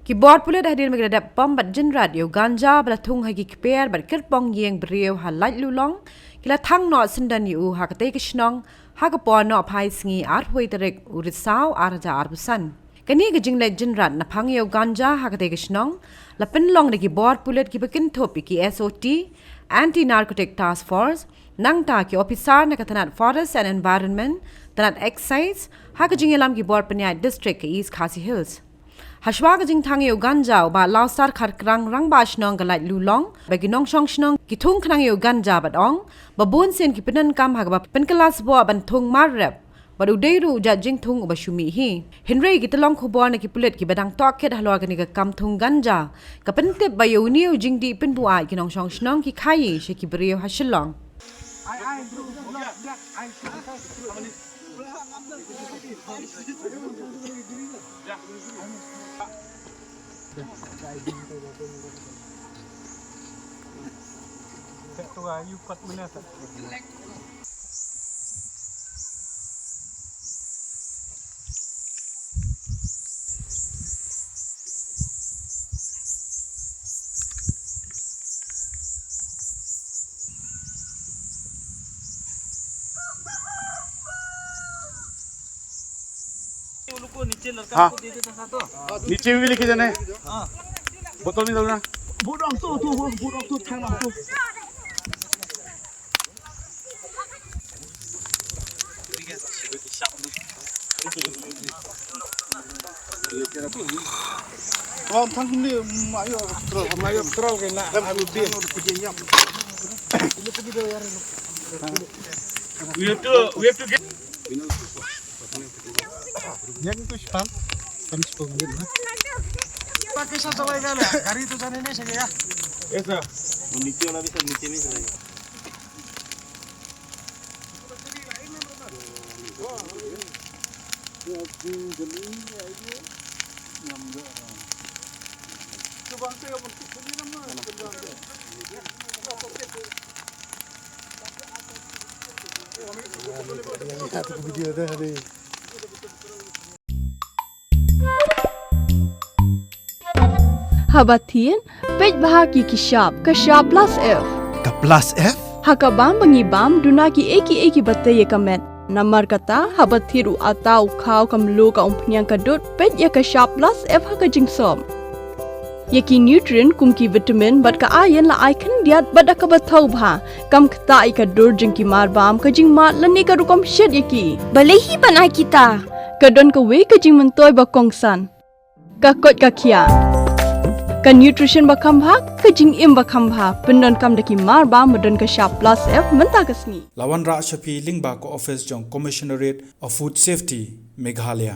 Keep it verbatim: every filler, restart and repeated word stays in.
Ki bor pulit hadien ba ki la dep pom bad jynrat ïa u ganja ba la thung ha ki kper bad kyrpong ïing briew ha Laitlulong, ki la thang noh syndon ïa u ha katei ka shnong ha ka por nohphai sngi arphew tarik u Risaw ar hajar arphew san. Kane ka jingleit jynrat naphang ïa u ganja ha katei ka shnong la pynlong da ki bor pulit kiba kynthup ïa ki S O T, Anti Narcotic Task Force, nangta ki ophisar na ka tnat Forest and Environment, tnat Excise, ha ka jingïalam ki bor pynïaid district ka East Khasi Hills. Hashwa ka jingthang ïa u ganja, u Bah Lawstar Kharkrang, Rangbah Shnong ka Laitlulong, bad ki nongshong shnong ki thung khnang ïa u ganja bad ong ba bun sien ki pyndonkam ha kaba pynkylla sboh ban thung mar rep, bad u dei ruh u jait jingthung uba shu mih hi. Hynrei ki tyllong khubor na ki pulit kiba dang tohkit halor kane ka kam thung ganja ka pyntip ba ïa une u jingdih pynbuaid ki nongshong shnong ki khaïi sha ki briew ha Shillong. हाँ। नीचे भी लेके जाना है। बोतल में डालना। We have to, we have to get. गाड़ी तो जाने नहीं सकेगा। ऐसा। वो नीचे वाला भी सब नीचे में ही रहेगा। Haba thied, peit bha ki ki shap, ka shap plus F. Ka plus F? Ha ka bam ba ngi bam, duna ki ei ki ei kiba tei ïa ka met. Namar kata, haba thied u atta, u khaw, ka mluh, ka umphniang, ka dud, peit ïa ka shap plus F ha ka jingsop. Ïa ki nutrient kum ki vitamin bad ka iron la ai khyndiat bad da kaba thaw bha. Kam ktah ïa ka dur jong ki mar bam, ka jingmad lane ka rukom shet ïa ki. Balei hi ban ai kita? Ka don kawei ka jingmyntoi ba kongsan. Ka koit ka khiah. Ka nutrition ba kham bha, ka jingim ba kham bha. Pyndonkam da ki mar bam ba don ka shap plus F mynta ka sngi. La wanrah sha phi lyngba ka office jong Commissionerate of Food Safety, Meghalaya.